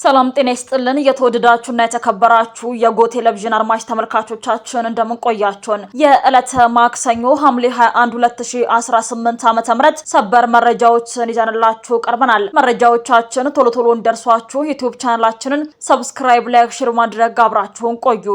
ሰላም ጤና ይስጥልን። የተወደዳችሁና የተከበራችሁ የጎ ቴሌቪዥን አድማጭ ተመልካቾቻችን፣ እንደምን ቆያችሁን? የዕለተ ማክሰኞ ሐምሌ 21 2018 ዓ.ም ሰበር መረጃዎችን ይዘንላችሁ ቀርበናል። መረጃዎቻችን ቶሎ ቶሎ እንዲደርሷችሁ ዩቲዩብ ቻናላችንን subscribe፣ like፣ share ማድረግ አብራችሁን ቆዩ።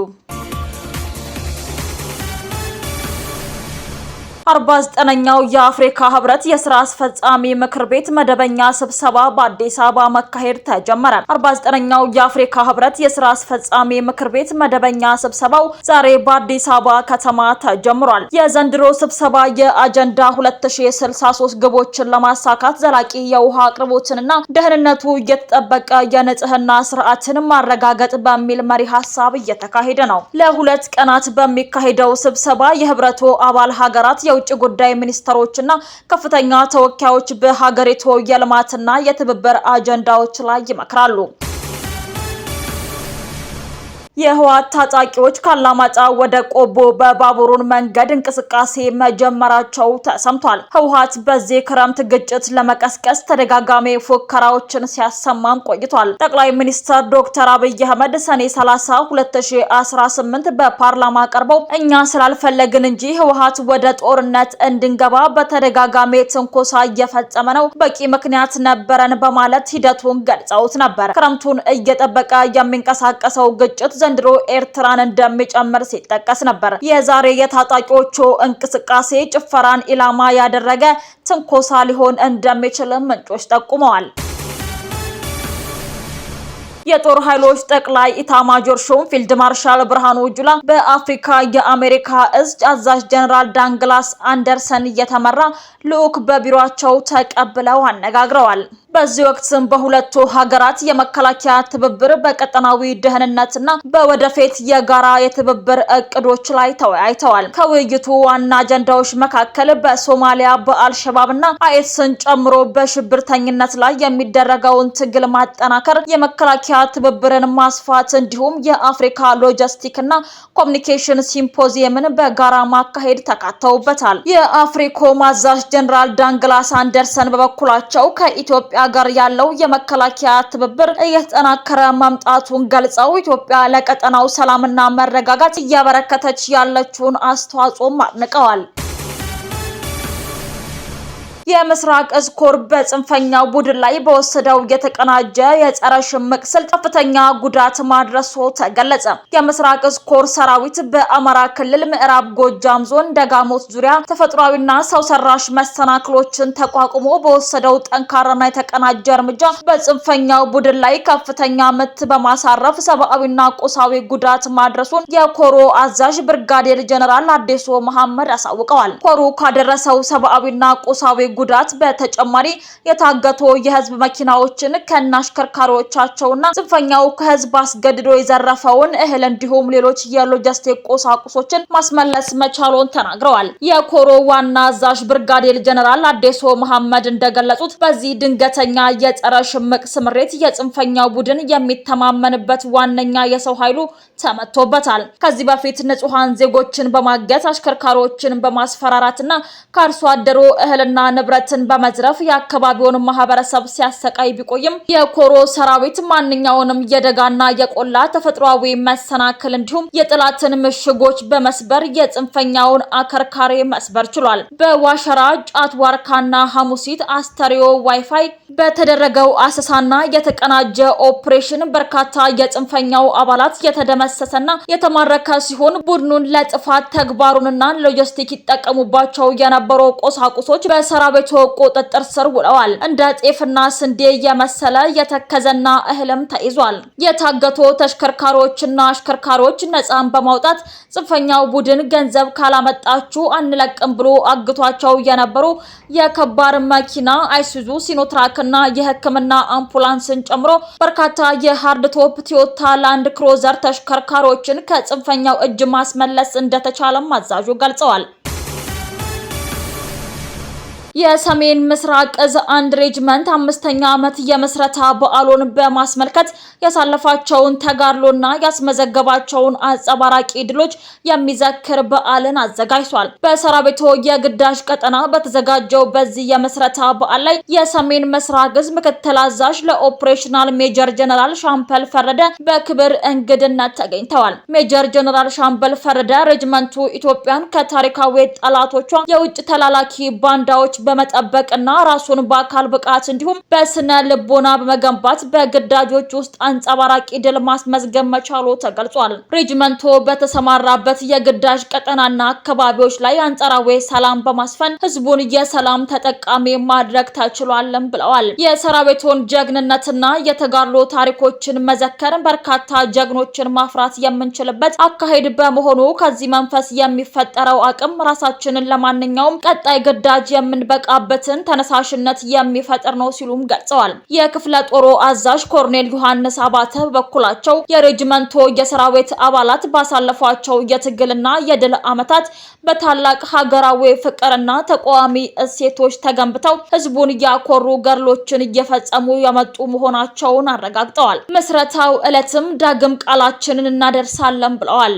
49ኛው የአፍሪካ ህብረት የስራ አስፈጻሚ ምክር ቤት መደበኛ ስብሰባ በአዲስ አበባ መካሄድ ተጀመረ። 49ኛው የአፍሪካ ህብረት የስራ አስፈጻሚ ምክር ቤት መደበኛ ስብሰባው ዛሬ በአዲስ አበባ ከተማ ተጀምሯል። የዘንድሮ ስብሰባ የአጀንዳ 2063 ግቦችን ለማሳካት ዘላቂ የውሃ አቅርቦትንና ደህንነቱ እየተጠበቀ የንጽህና ስርዓትን ማረጋገጥ በሚል መሪ ሀሳብ እየተካሄደ ነው። ለ2 ቀናት በሚካሄደው ስብሰባ የህብረቱ አባል ሀገራት የውጭ ጉዳይ ሚኒስትሮችና ከፍተኛ ተወካዮች በሀገሪቱ የልማትና የትብብር አጀንዳዎች ላይ ይመክራሉ። የህወሓት ታጣቂዎች ካላማጣ ወደ ቆቦ በባቡሩን መንገድ እንቅስቃሴ መጀመራቸው ተሰምቷል። ህወሓት በዚህ ክረምት ግጭት ለመቀስቀስ ተደጋጋሚ ፉከራዎችን ሲያሰማም ቆይቷል። ጠቅላይ ሚኒስትር ዶክተር አብይ አህመድ ሰኔ 30 2018 በፓርላማ ቀርበው እኛ ስላልፈለግን እንጂ ህወሓት ወደ ጦርነት እንድንገባ በተደጋጋሚ ትንኮሳ እየፈጸመ ነው፣ በቂ ምክንያት ነበረን በማለት ሂደቱን ገልጸውት ነበር። ክረምቱን እየጠበቀ የሚንቀሳቀሰው ግጭት ዘንድሮ ኤርትራን እንደሚጨምር ሲጠቀስ ነበር። የዛሬ የታጣቂዎቹ እንቅስቃሴ ጭፈራን ኢላማ ያደረገ ትንኮሳ ሊሆን እንደሚችልም ምንጮች ጠቁመዋል። የጦር ኃይሎች ጠቅላይ ኢታማጆር ሹም ፊልድ ማርሻል ብርሃኑ ጁላ በአፍሪካ የአሜሪካ እዝ አዛዥ ጀነራል ዳግላስ አንደርሰን እየተመራ ልዑክ በቢሮአቸው ተቀብለው አነጋግረዋል። በዚህ ወቅትም በሁለቱ ሀገራት የመከላከያ ትብብር፣ በቀጠናዊ ደህንነትና በወደፊት የጋራ የትብብር እቅዶች ላይ ተወያይተዋል። ከውይይቱ ዋና አጀንዳዎች መካከል በሶማሊያ በአልሸባብና አይኤስን ጨምሮ በሽብርተኝነት ላይ የሚደረገውን ትግል ማጠናከር፣ የመከላከያ ትብብርን ማስፋት እንዲሁም የአፍሪካ ሎጂስቲክ እና ኮሚኒኬሽን ሲምፖዚየምን በጋራ ማካሄድ ተካተውበታል። የአፍሪኮም አዛዥ ጀነራል ዳግላስ አንደርሰን በበኩላቸው ከኢትዮጵያ ጋር ያለው የመከላከያ ትብብር እየተጠናከረ መምጣቱን ገልጸው ኢትዮጵያ ለቀጠናው ሰላምና መረጋጋት እያበረከተች ያለችውን አስተዋጽኦም አድንቀዋል። የምስራቅ እዝ ኮር በጽንፈኛው ቡድን ላይ በወሰደው የተቀናጀ የጸረ ሽምቅ ስልት ከፍተኛ ጉዳት ማድረሱ ተገለጸ። የምስራቅ እዝ ኮር ሰራዊት በአማራ ክልል ምዕራብ ጎጃም ዞን ደጋሞት ዙሪያ ተፈጥሯዊና ሰው ሰራሽ መሰናክሎችን ተቋቁሞ በወሰደው ጠንካራና የተቀናጀ እርምጃ በጽንፈኛው ቡድን ላይ ከፍተኛ ምት በማሳረፍ ሰብአዊና ቁሳዊ ጉዳት ማድረሱን የኮሩ አዛዥ ብርጋዴር ጀነራል አዲሱ መሐመድ አሳውቀዋል። ኮሩ ካደረሰው ሰብአዊና ቁሳዊ ጉዳት በተጨማሪ የታገቱ የህዝብ መኪናዎችን ከነአሽከርካሪዎቻቸውና ጽንፈኛው ከህዝብ አስገድዶ የዘረፈውን እህል እንዲሁም ሌሎች የሎጂስቲክ ቁሳቁሶችን ማስመለስ መቻሉን ተናግረዋል። የኮሩ ዋና አዛዥ ብርጋዴር ጀነራል አዴሶ መሐመድ እንደገለጹት በዚህ ድንገተኛ የጸረ ሽምቅ ስምሪት የጽንፈኛው ቡድን የሚተማመንበት ዋነኛ የሰው ኃይሉ ተመቶበታል። ከዚህ በፊት ንጹሐን ዜጎችን በማገት፣ አሽከርካሪዎችን በማስፈራራትና ከአርሶ አደሩ እህልና ንብረትን በመዝረፍ የአካባቢውን ማህበረሰብ ሲያሰቃይ ቢቆይም የኮሩ ሰራዊት ማንኛውንም የደጋና የቆላ ተፈጥሯዊ መሰናክል እንዲሁም የጠላትን ምሽጎች በመስበር የጽንፈኛውን አከርካሪ መስበር ችሏል። በዋሸራ፣ ጫት ዋርካና ሐሙሲት አስተሪዮ ዋይፋይ በተደረገው አሰሳና የተቀናጀ ኦፕሬሽን በርካታ የጽንፈኛው አባላት የተደመሰሰና የተማረከ ሲሆን ቡድኑን ለጥፋት ተግባሩንና ሎጂስቲክ ይጠቀሙባቸው የነበሩ ቁሳቁሶች በሰራዊቱ ቁጥጥር ስር ውለዋል። እንደ ጤፍና ስንዴ የመሰለ የተከዘና እህልም ተይዟል። የታገቱ ተሽከርካሪዎችና አሽከርካሪዎች ነፃን በማውጣት ጽንፈኛው ቡድን ገንዘብ ካላመጣችሁ አንለቅም ብሎ አግቷቸው የነበሩ የከባድ መኪና፣ አይሱዙ፣ ሲኖትራክ እና የሕክምና አምቡላንስን ጨምሮ በርካታ የ hardtop ቶዮታ ላንድ ክሩዘር ተሽከርካሪዎችን ከጽንፈኛው እጅ ማስመለስ እንደተቻለም አዛዡ ገልጸዋል። የሰሜን ምስራቅ እዝ አንድ ሬጅመንት 5ኛ ዓመት የምስረታ በዓሉን በማስመልከት ያሳለፋቸውን ተጋድሎና ያስመዘገባቸውን አንጸባራቂ ድሎች የሚዘክር በዓልን አዘጋጅቷል። በሰራዊቱ የግዳጅ ቀጠና በተዘጋጀው በዚህ የምስረታ በዓል ላይ የሰሜን ምስራቅ እዝ ምክትል አዛዥ ለ operational ሜጀር ጀነራል ሻምበል ፈረደ በክብር እንግድነት ተገኝተዋል። ሜጀር ጀነራል ሻምበል ፈረደ ሬጅመንቱ ኢትዮጵያን ከታሪካዊ ጠላቶቿ የውጭ ተላላኪ ባንዳዎች በመጠበቅና ራሱን በአካል ብቃት እንዲሁም በስነ ልቦና በመገንባት በግዳጆች ውስጥ አንጸባራቂ ድል ማስመዝገብ መቻሉ ተገልጿል። ሬጅመንቱ በተሰማራበት የግዳጅ ቀጠናና አካባቢዎች ላይ አንጻራዊ ሰላም በማስፈን ህዝቡን የሰላም ተጠቃሚ ማድረግ ተችሏልም ብለዋል። የሰራዊቱን ጀግንነትና የተጋድሎ ታሪኮችን መዘከር በርካታ ጀግኖችን ማፍራት የምንችልበት አካሄድ በመሆኑ ከዚህ መንፈስ የሚፈጠረው አቅም ራሳችንን ለማንኛውም ቀጣይ ግዳጅ የምንበቃበትን ተነሳሽነት የሚፈጥር ነው ሲሉም ገልጸዋል። የክፍለ ጦሩ አዛዥ ኮርኔል ዮሐንስ አባተ በበኩላቸው የሬጅመንቱ የሰራዊት አባላት ባሳለፏቸው የትግልና የድል ዓመታት በታላቅ ሀገራዊ ፍቅርና ተቃዋሚ እሴቶች ተገንብተው ህዝቡን ያኮሩ ገድሎችን እየፈጸሙ የመጡ መሆናቸውን አረጋግጠዋል። ምስረታው ዕለትም ዳግም ቃላችንን እናደርሳለን ብለዋል።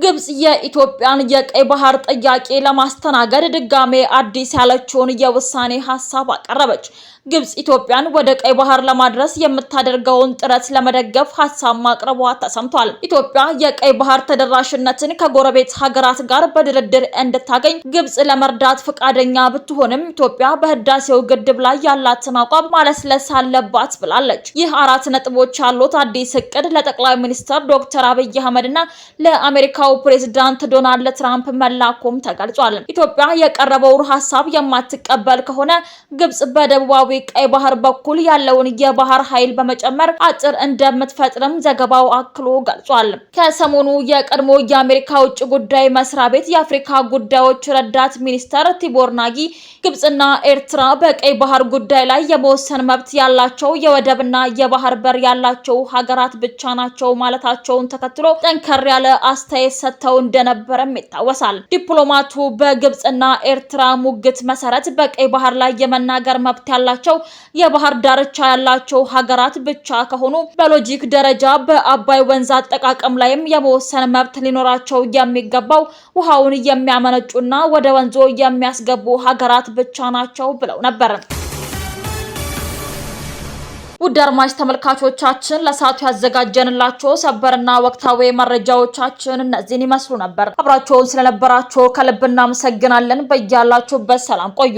ግብጽ የኢትዮጵያን የቀይ ባህር ጥያቄ ለማስተናገድ ድጋሜ አዲስ ያለችውን የውሳኔ ሀሳብ አቀረበች። ግብጽ ኢትዮጵያን ወደ ቀይ ባህር ለማድረስ የምታደርገውን ጥረት ለመደገፍ ሀሳብ ማቅረቧ ተሰምቷል። ኢትዮጵያ የቀይ ባህር ተደራሽነትን ከጎረቤት ሀገራት ጋር በድርድር እንድታገኝ ግብጽ ለመርዳት ፈቃደኛ ብትሆንም ኢትዮጵያ በህዳሴው ግድብ ላይ ያላትን አቋም ማለስለስ አለባት ብላለች። ይህ 4 ነጥቦች ያሉት አዲስ እቅድ ለጠቅላይ ሚኒስትር ዶክተር አብይ አህመድ እና ለአሜሪካው ፕሬዝዳንት ዶናልድ ትራምፕ መላኩም ተገልጿል። ኢትዮጵያ የቀረበውን ሀሳብ የማትቀበል ከሆነ ግብጽ በደቡባዊ ቀይ ባህር በኩል ያለውን የባህር ኃይል በመጨመር አጥር እንደምትፈጥርም ዘገባው አክሎ ገልጿል። ከሰሞኑ የቀድሞ የአሜሪካ ውጭ ጉዳይ መስሪያ ቤት የአፍሪካ ጉዳዮች ረዳት ሚኒስተር ቲቦር ናጊ ግብጽና ኤርትራ በቀይ ባህር ጉዳይ ላይ የመወሰን መብት ያላቸው የወደብና የባህር በር ያላቸው ሀገራት ብቻ ናቸው ማለታቸውን ተከትሎ ጠንከር ያለ አስተያየት ሰጥተው እንደነበረም ይታወሳል። ዲፕሎማቱ በግብጽና ኤርትራ ሙግት መሰረት በቀይ ባህር ላይ የመናገር መብት ያላቸው የባህር ዳርቻ ያላቸው ሀገራት ብቻ ከሆኑ በሎጂክ ደረጃ በአባይ ወንዝ አጠቃቀም ላይም የመወሰን መብት ሊኖራቸው የሚገባው ውሃውን የሚያመነጩና ወደ ወንዞ የሚያስገቡ ሀገራት ብቻ ናቸው ብለው ነበር። ውድ አድማጭ ተመልካቾቻችን ለሰዓቱ ያዘጋጀንላቸው ሰበርና ወቅታዊ መረጃዎቻችን እነዚህን ይመስሉ ነበር። አብራችሁን ስለነበራችሁ ከልብ እናመሰግናለን። በያላችሁበት ሰላም ቆዩ።